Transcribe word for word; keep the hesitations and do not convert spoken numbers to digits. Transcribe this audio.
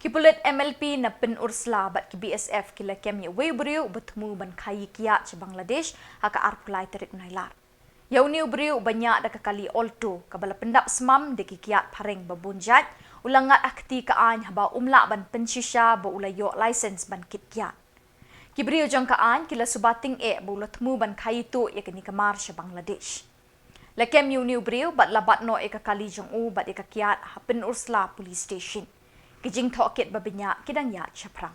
Ki pulit MLP na Pynursla bad ki BSF ki la kem ia uwei u briew uba thmu ban khaii kiad sha Bangladesh ha ka arphew lai tarik Nailar. Ia une u briew uba niah da ka kali Alto kaba la pyndap smam da ki kiad phareng babun jait, u la ngat ha kti ka ain haba um lah ban pynshisha ba u la ioh licence ban kit kiad. Ki briew jong ka ain ki la suba tyngeh ba u la thmu ban khaii tuh ia kane ka mar sha Bangladesh. La kem ia une u briew bad la bat noh ia ka kali jong u bad ia ka kiad ha Pynursla Police Station. Ki jingtohkit babniah ki dang iaid shaphrang.